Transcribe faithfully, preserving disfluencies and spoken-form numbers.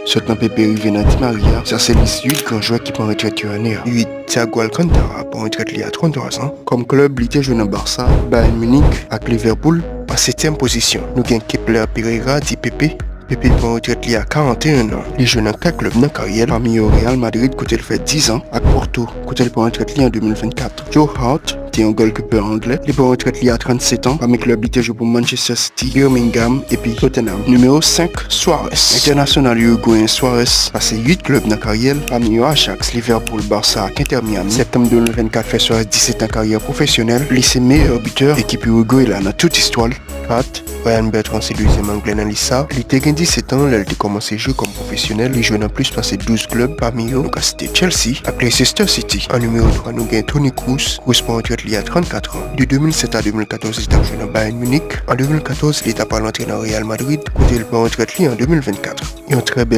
Sot nan Pepe rive nan Di Maria, sa se lis uit gran jwè ki pran retrèt yo ane a. Uit, Thiago Alcantara pran retrèt li a tranntwa zan. Kòm klèb, li te jwe nan Barça, Bayern Munich ak Liverpool an setyèm pozisyon. Nou gen Kepler Pereira, di Pepe. Pepe pran retrèt li a karanteyen an. Li jwe nan kat klèb nan karyè l, pami yo Real Madrid kote l fè diz an, ak Porto kote l pran retrèt li an de mil vennkat. Joe Hart te yon golkipè anglè. Li pran retrèt li a trannsentan an. Pami klèb, li te jwe pou Manchester City, Birmingham epi Tottenham. Nimewo senk, Suarez. Entènasyonal irigweyen Suarez pase uit klèb nan karyè l, pami yo Ajax, Liverpool, Barça ak Inter Miami. Septanm de mil vennkat fè Suarez disèt an karyè pwofesyonèl. Li se meyè bitè ekip Uruguay la nan tout istwa l. Kat, Ryan Bertrand se dezyèm anglè nan lis sa. Li te gen disèt an lè l te kòmanse jwe kòm pwofesyonèl. Li jwe nan plis pase douz klèb, pami yo nou ka site Chelsea ak Leicester City. An nimewo twa, nou gen Toni Kroos. Kroos pran retrèt li a trannkat an. De de mil sèt a de mil katòz, li t ap jwe nan Bayern Munich. An de mil katòz, li t ap al antre nan Real Madrid, kote l pran retrèt li an de mil vennkat. Yon trè bèl